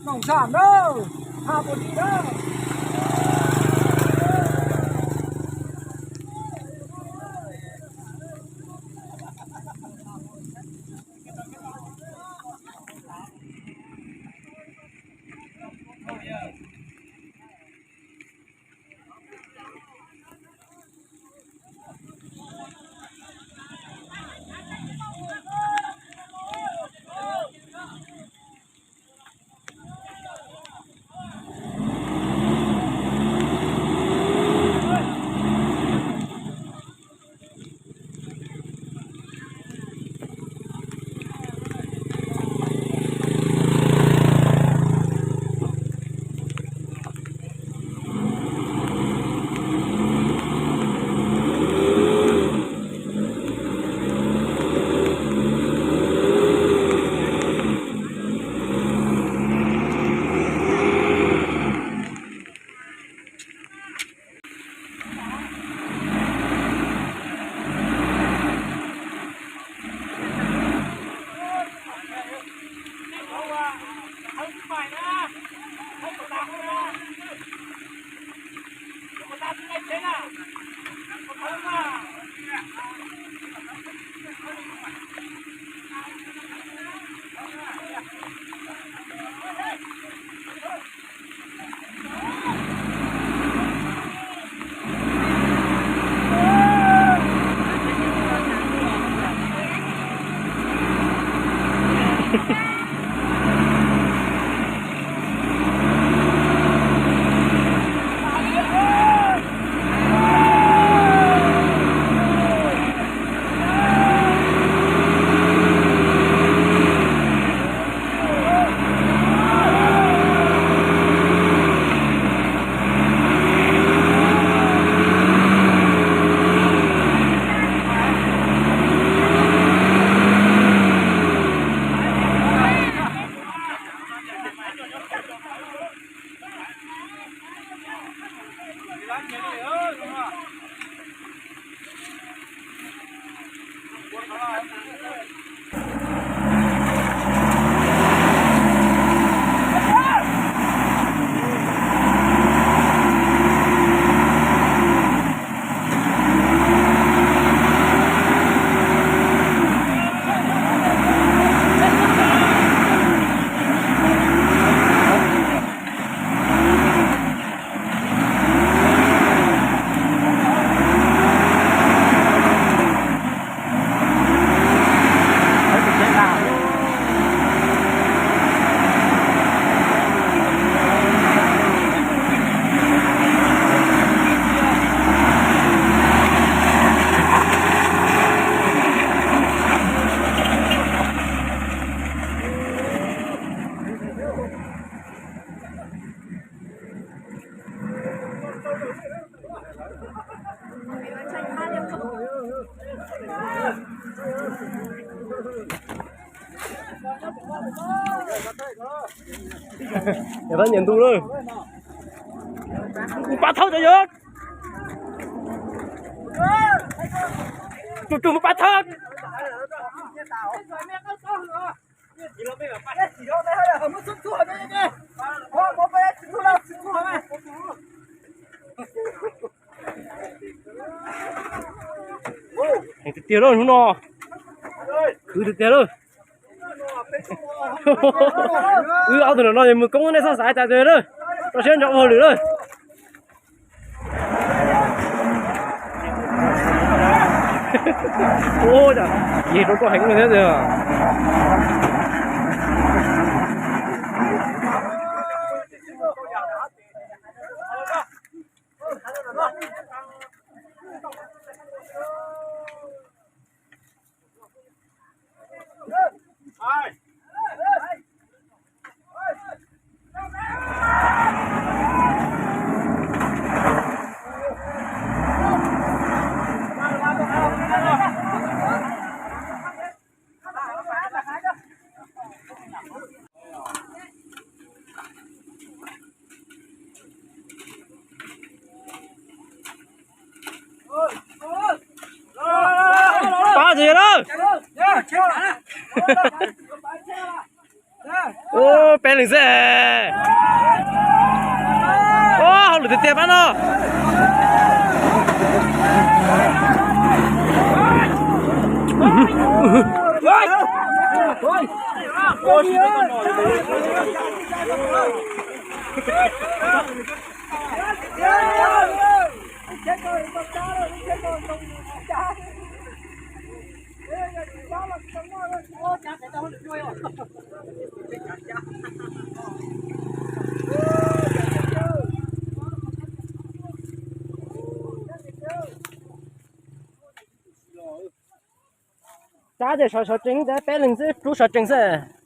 Nông sản đó, hàng của chị đó. Yog tab nyiam ntu lawm. Mus pab thawb cov yog. Tus tus mus pab thawb. Heev tiag tiag lawm hnub no. Khwv tiag tiag lawm. Wb ob tug no mus koob nej txhob xav tas lawm. Rau siab nrov ua lwm lawm. Ua cas yig rau koj heev li thiab tiag. Tus yog lawm. Ub, peb leeg xwb. Ub, hauj lwm tiag tiag pab no. Cab tias sov sov tsees, peb leeg xwb rub sov tsees xwb.